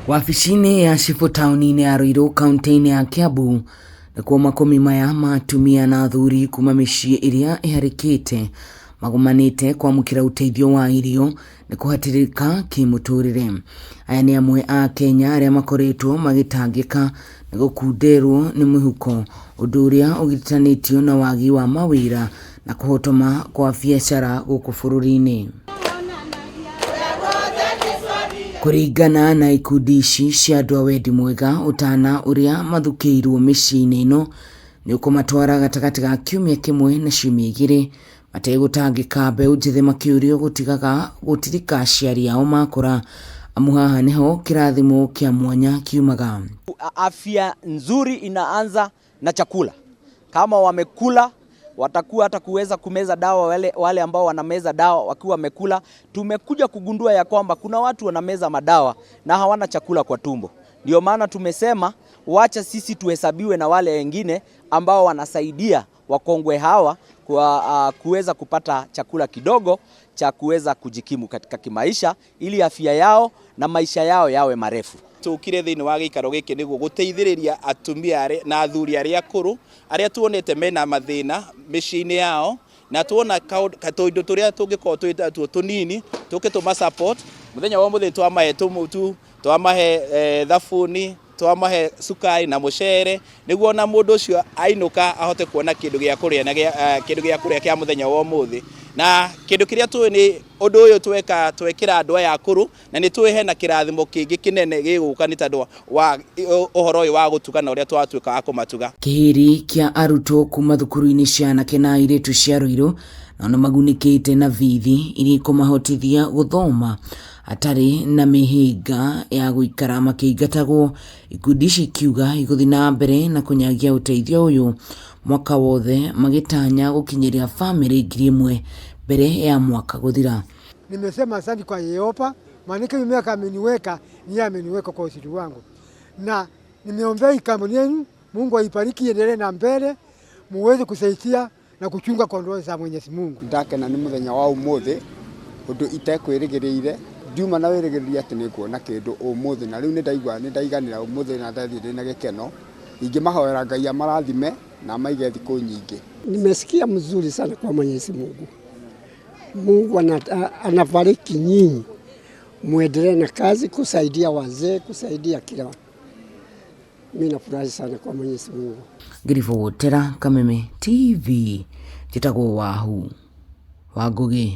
Wabici-inĩ ya cibũ taũni-inĩ ya Ruiru kaunti-inĩ ya Kiambu nĩkuo makũmi maya ma atumia na athuri kuma mĩciĩ ĩrĩa ĩharĩkĩte magomanĩte kwamũkĩra ũteithio wa irio nĩ kũhatĩrĩrĩka kĩmũtũrĩre. Aya nĩ amwe a Kenya arĩa makoretwo magĩtangĩka nĩ gũkunderwo nĩ mĩhuko, ũndũ ũrĩa ũgiritanĩtio na wagi wa mawĩra na kũhotoma kwa biacara gũkũ bũrũri-inĩ. Kũringana na ikundi ici cia andũ a wendi mwega, ũtana ũrĩa mathukĩirwo mĩciĩ-inĩ ĩno nĩ ũkũmatwara gatagatĩ ga kiumia kĩmwe na ciumia igĩrĩ mategũtangĩka mbeũ njĩthĩ makĩũrio gũtigaga gũtirika aciari ao makũra amu haha nĩho kĩrathimo kĩa mwanya kiumaga. Afya nzuri inaanza na chakula. Kama wamekula watakuwa hata kuweza kumeza dawa, wale, wale ambao wanameza dawa wakiwa wamekula. Tumekuja kugundua ya kwamba kuna watu wanameza madawa na hawana chakula kwa tumbo. Ndio maana tumesema wacha sisi tuhesabiwe na wale wengine ambao wanasaidia wakongwe hawa kwa kuweza kupata chakula kidogo cha kuweza kujikimu katika kimaisha ili afya yao na maisha yao yawe marefu. Tukire thiini wa giikaro giki niguo guteithiriria atumia na athuri aria akuru aria tuonete mena mathina miciĩ-inĩ yao, na tuona tũindo tũrĩa tũngĩkorwo twĩ natuo tũnini tũke tũma support. Mũthenya wa ũmũthĩ twamahe tũmũtu, twamahe thabuni, twamahe cukari na mũcere, nĩguo ona mũndũ ũcio ainũka ahote kuona kĩndũ gĩa kũrĩa na kĩndũ gĩa kũrĩa kĩa mũthenya wa ũmũthĩ. Na kĩndũ kĩrĩa tũĩ nĩ ũndũ ũyũ tweka twekĩra andũ aya akũrũ, na nĩ tũĩ hena kĩrathimo kĩngĩ kĩnene gĩgũka nĩ tondũ wa ũhoro ũyũ wa gũtuga na ũrĩa twatuĩka wa kũmatuga. Kĩhĩri kĩa arutwo kuma thukuru-inĩ cia anake na airĩtu cia Ruiru nao nĩmagunĩkĩte na bithi iria ikũmahotithia gũthoma hatarĩ na mĩhĩnga ya gũikara makĩingatagwo. Ikundi ici ikiuga igũthiĩ na mbere na kũnyagia ũteithio ũyũ mwaka wothe magĩtanya gũkinyĩria bamĩrĩ 1000 mbere ya mwaka gũthira. Nimesema asante kwa Yehova, maana hiyo miaka ameniweka, ni yeye ameniweka kwa usiri wangu. Na nimeombea hii kampuni yenu, Mungu aibariki iendelee na mbele, muweze kusaidia na kuchunga kondoo za Mwenyezi Mungu. Ndakena nĩ mũthenya wa ũmũthĩ ũndũ itekwĩrĩgĩrĩire, ndiuma na wĩrĩgĩrĩri atĩ nĩ nguona kĩndũ ũmũthĩ, na rĩu nĩ ndaigua nĩ ndaiganĩra ũmũthĩ na ndathiĩ ndĩna gĩkeno. Ingĩmahoera Ngai amarathime na amaige thikũ nyingĩ. Nimesikia mzuri sana kwa Mwenyezi Mungu. Mungu anabariki nyinyi, muendelee na kazi kusaidia wazee, kusaidia kila. Mimi nafurahi sana kwa Mwenyezi Mungu. Ngĩribotera Kameme TV, njĩtagwo Wahu wa Ngũgĩ.